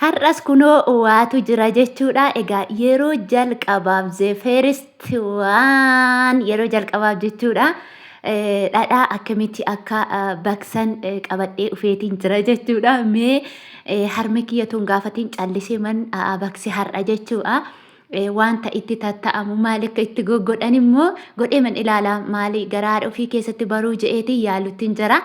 Har'as kunoo waatu jira jechuudha. Egaa yeroo jalqabaaf the first one yeroo jalqabaaf jechuudha. Dhadhaa akkamitti akka baqsan qabadhee dhufeetiin jira jechuudha. Mee harme kiyya tun gaafatiin callisee man baqse har'a jechuudha. Wanta itti tatta'amu maal akka itti goggodhan immoo godheeman ilaala maali garaa haadha ofii keessatti baruu je'eetiin yaaluttiin jira.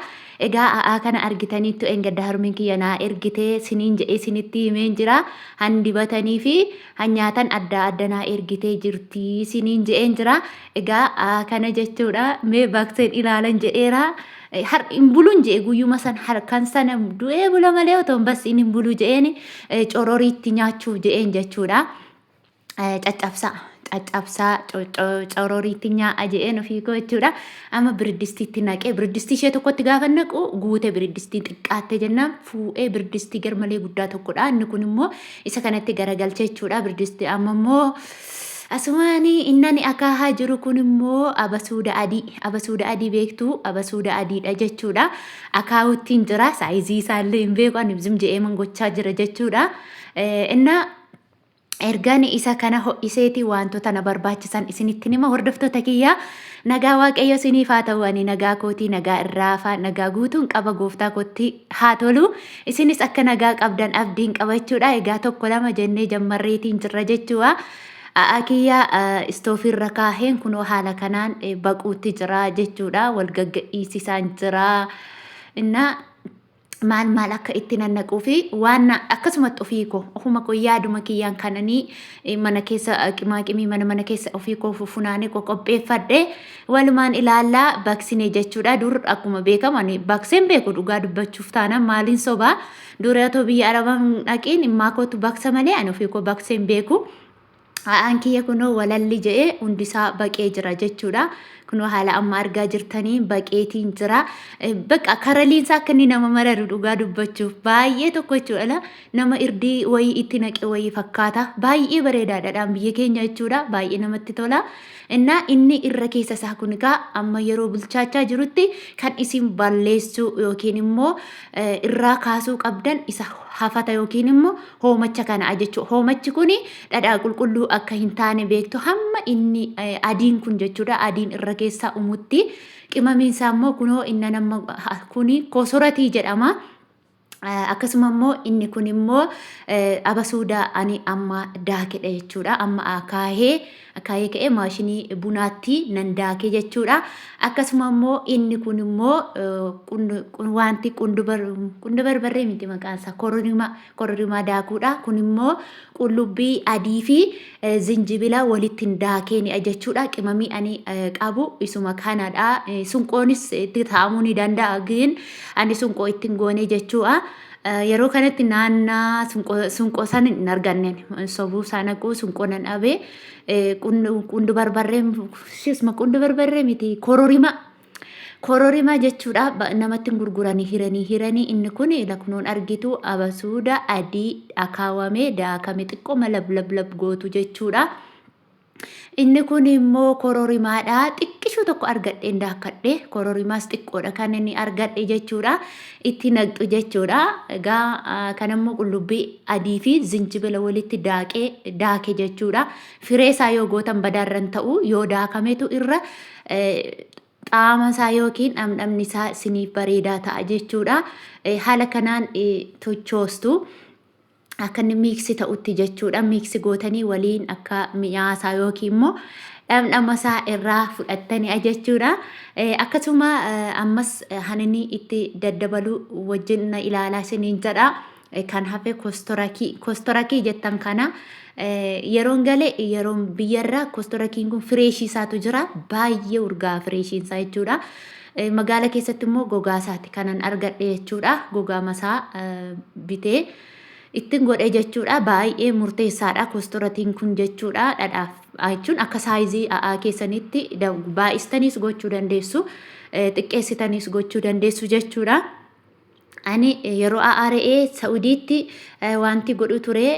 Egaa a'aa kana argitaniittu engadda harmeen kiyya naa ergitee siniin je'ee sinitti himeen jira. Han dibatanii fi han nyaatan adda adda naa ergitee jirti siniin je'een jira. Egaa a'aa kana jechuudha mee bakseen ilaalan jedheera. Har hin bulun je'e guyyuma san harkan sana du'ee bula malee otoo hin bassiin hin bulu je'een cororiitti nyaachuuf je'een jechuudha. Caccabsaa caccabsaa cororiitti nyaa'a je'een ofii koo jechuudha. Amma biriddistiitti naqee biriddistii ishee tokkotti gaafa naqu guute biriddistii xiqqaatte jennaan fuudhee biriddistii garmalee guddaa tokkodha. Inni kun immoo isa kanatti garagalche jechuudha. Biriddistii amma immoo asumaani innani akaahaa jiru kun immoo abasuuda adii abasuuda adii beektuu abasuuda adiidha jechuudha. Akaawuttiin jira saayizii isaallee hin beeku ani zim je'ee man gochaa jira jechuudha. Inna ergaan isa kana ho'iseeti wantoota na barbaachisan isinitti hima hordoftoota kiyya nagaa waaqayyo isiniif haa ta'u ani nagaa kootii nagaa irraafaa nagaa guutuun qaba gooftaa kootti haa tolu isinis akka nagaa qabdan abdiin qabachuudha egaa tokko lama jennee jammarreetiin jirra jechuudha. A'aa kiyya istoofiirra kaaheen kunoo haala kanaan baquutti jira jechuudha wal gagga'iisisaan jira. Innaa maal maal akka itti nannaquu fi waan akkasumatti ofii koo ofuma koo yaaduma kiyyaan kananii mana keessa qimaaqimii mana mana keessa ofii koo funaanee koo qopheeffadhe walumaan ilaallaa baqsine jechuudha. Dur akkuma beekamu ani baqseen beeku dhugaa dubbachuuf taanaan maaliin sobaa dur otoo biyya arabaa hin dhaqiin immaa kootu baqsa malee ani ofii koo baqseen beeku. A'aan kiyya kunoo walalli je'ee hundisaa baqee jira jechuudha. Kunoo haala amma argaa jirtaniin baqeetiin jira. Bakka karaliinsaa akka inni nama mararu dhugaa dubbachuuf baay'ee tokko jechuudha. Nama irdii wayii itti naqe wayii fakkaata. Baay'ee bareedaa dhadhaan biyya keenya jechuudha. Baay'ee namatti tola. Innaa inni irra keessa isaa kun egaa amma yeroo bilchaachaa jirutti kan isin balleessuu yookiin immoo irraa kaasuu qabdan isa hafata yookiin immoo hoomacha kana jechuudha. Hoomachi kun dhadhaa qulqulluu akka hin taane beektu hamma inni adiin kun jechuudha adiin irra keessaa umutti qimamiin isaa immoo kunoo inna nama kuni kosoratii jedhama. Akkasuma immoo inni kun immoo abasuuda ani amma daakedha jechuudha. Amma akaahee akaahee ka'ee maashinii bunaatti nan daake jechuudha. Akkasuma immoo inni kun immoo wanti qundu barbarree miti maqaan isaa kororima kororimaa daakuudha. Kun immoo qullubbii adii fi zinjibila walitti daakeenidha jechuudha. Qimamii ani qabu isuma kanadha. Sunqoonis itti ta'amuu ni danda'a. Gin ani sunqoo itti hin goone jechuudha. Yeroo kanatti naannaa sunqoo san hin arganne. Sobuu isaa naquu sunqoo nan dhabe. Qundu barbarree qundu barbarree miti kororima. Kororima jechuudha namatti hin gurguranii hiranii hiranii inni kun laknoon argitu abasuuda adii akaawamee daakame xiqqooma lab lab lab gootu jechuudha. Inni kun immoo kororimaadha. Xiqqishuu tokko argadheen daakkadhe. Kororimaas xiqqoodha kan inni argadhe jechuudha. Itti naqxu jechuudha. Egaa kan immoo qullubbii adii fi zinjibila walitti daaqee daake jechuudha. Firee isaa yoo gootan badaarra hin ta'u yoo daakametu irra xaama isaa yookiin dhamdhamni isaa isiniif bareedaa ta'a jechuudha. Haala kanaan tochoostu. Akka inni miiksi ta'utti jechuudha. Miiksi gootanii waliin akka mi'aasaa yookiin immoo dhamdhama isaa irraa fudhattanii jechuudha. Akkasuma ammas haninni itti daddabalu wajjin na ilaalaa isiniin jedha. Kan hafe kostorakii kostorakii jettan kana yeroon gale yeroon biyyarraa kostorakiin kun fireeshii isaatu jira baay'ee urgaa fireeshiin isaa jechuudha. Magaala keessatti immoo gogaa isaati kanan argadhe jechuudha. Gogaa masaa bitee ittiin godhe jechuudha. Baay'ee murteessaadha kostoratiin kun jechuudha. Dhadhaaf jechuun akka saayizii a'aa keessanitti baay'istaniis gochuu dandeessu xiqqeessitaniis gochuu dandeessu jechuudha. Ani yeroo a'aa re'ee Sa'udiitti wanti godhu ture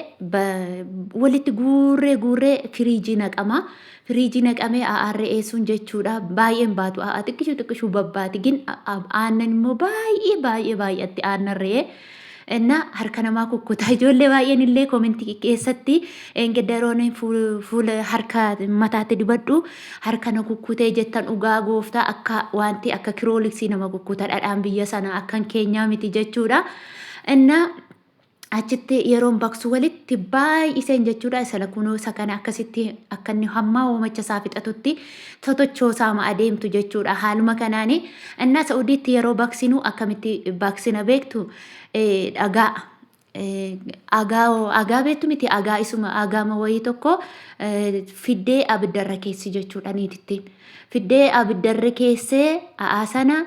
walitti guurree guurree firiijii naqama. Firiijii naqamee a'aa re'ee sun jechuudha. Baay'een baatu a'aa xiqqishuu xiqqishuu babbaati. Gin aannan immoo baay'ee baay'ee baay'atti aannan re'ee. Inna harka namaa kukkuta. Ijoollee baay'een illee koomentii keessatti engeddaroon fuula harka mataatti dibadhu harka na kukkutee jettan dhugaa gooftaa akka wanti akka kirooliksii nama kukkuta dhadhaan biyya sana akkan keenyaa miti jechuudha. Inna achitti yeroon baqsu walitti baay'iseen jechuudha. Isa kunoo isa kana akkasitti akka inni hamma hoomacha isaa fixatutti totochoosaama adeemtu jechuudha. Haaluma kanaani innaa Sa'udiitti yeroo baqsinu akkamitti baqsina beektu dhagaa agaa agaa beektu miti agaa isuma agaama wayii tokko fiddee abiddarra keessi jechuudha niitittiin. Fiddee abiddarra keessee a'aa sana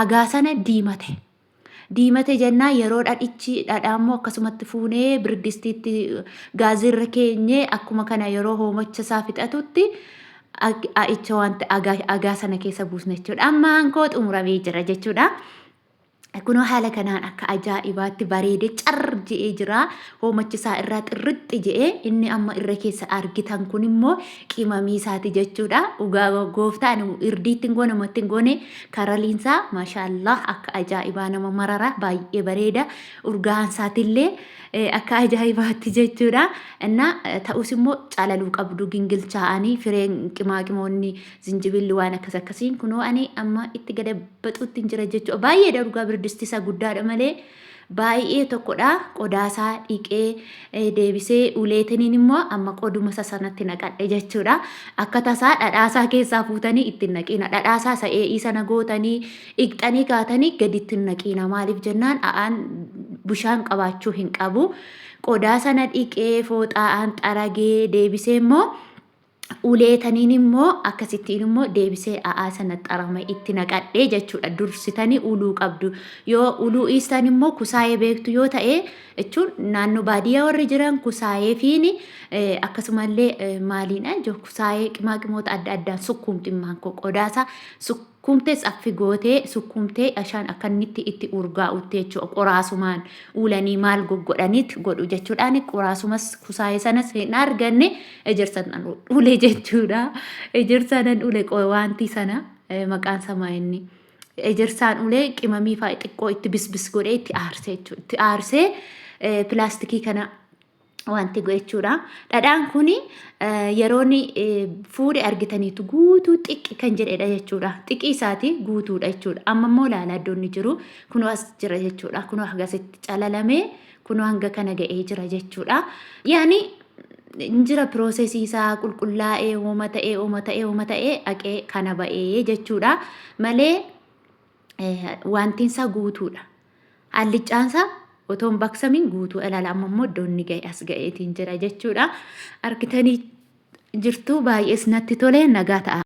agaa sana diimate. Diimate jennaan yeroo dhadhichi dhadhaa immoo akkasumatti fuunee birdistiitti gaaziirra keenyee akkuma kana yeroo hoomacha isaa fixatutti a'icha wanta agaa sana keessa buusna jechuudha. Amma hankoo xumuramee jira jechuudha. Kunoo haala kanaan akka ajaa'ibaatti bareedee car je'ee jira. Hoomachi isaa irraa xirrixxi je'ee inni amma irra keessa argitan kun immoo qimamii isaati jechuudha. Dhugaa gooftaa ani irdiitti hin goone matti hin goone karaliinsaa maashaallah akka ajaa'ibaa nama marara baay'ee bareeda. Urgaan isaatillee akka ajaa'ibaatti jechuudha. Innaa ta'us immoo calaluu qabdu gingilchaa'anii fireen qimaaqimoonni zinjibilli waan akkas akkasiin kunoo ani amma itti gadabaxuutti hin jira jechuudha. Baay'eedha dhugaa birdisti isaa guddaadha malee baay'ee tokkodha. Qodaasaa dhiqee deebisee uleetiniin immoo amma qoduma isa sanatti naqadhe jechuudha. Akka tasaa dhadhaasaa keessaa fuutanii itti hin naqiina. Dhadhaasaa isa ee'ii sana gootanii dhiqxanii kaatanii gaditti hin naqiina. Maaliif jennaan a'aan bishaan qabaachuu hin qabu. Qodaa sana dhiqee fooxaa'aan xaragee deebisee immoo uleetaniin immoo akkasittiin immoo deebisee a'aa sana xarama itti naqadhee jechuudha. Dursitanii uluu qabdu. Yoo uluu dhiistan immoo kusaayee beektu yoo ta'e jechuun naannoo baadiyyaa warri jiran kusaayee fiini akkasumallee maaliidha kusaayee qimaaqimoota adda addaan sukkuumti immaan koo qodaasaa Sukkuumtee tsaffi gootee sukkuumtee ashaan akka inni itti itti urgaa'utti jechuudha. Qoraasumaan uulanii maal goggodhaniit godhu jechuudhaan qoraasumas kusaayee sanas hin arganne ejersa nan ule jechuudha. Ejersa nan ule wanti sana maqaan samaa inni. Ejersaan ulee qimamii fa'a xiqqoo itti bisbis godhee itti aarsee jechuudha. Itti aarsee pilaastikii kana wanti jechuudha. Dhadhaan kun yeroon fuudhe argitaniitu guutuu xiqqi kan jedhedha jechuudha. Xiqqii isaati guutuudha jechuudha. Amma immoo ilaalaa iddoo inni jiru kunoo as jira jechuudha. Kunoo hagasitti calalamee kunoo hanga kana ga'ee jira jechuudha. Yaani jira piroosesii isaa qulqullaa'ee uuma ta'ee uuma ta'ee uuma ta'ee dhaqee kana ba'ee jechuudha. Malee wantiinsaa guutuudha. Alliccaansaa otoo hin baqsamiin guutuu ilaala. Amma immoo iddoo inni ga'e as ga'eetiin jira jechuudha. Argitanii jirtu baay'ees natti tole nagaa ta'a.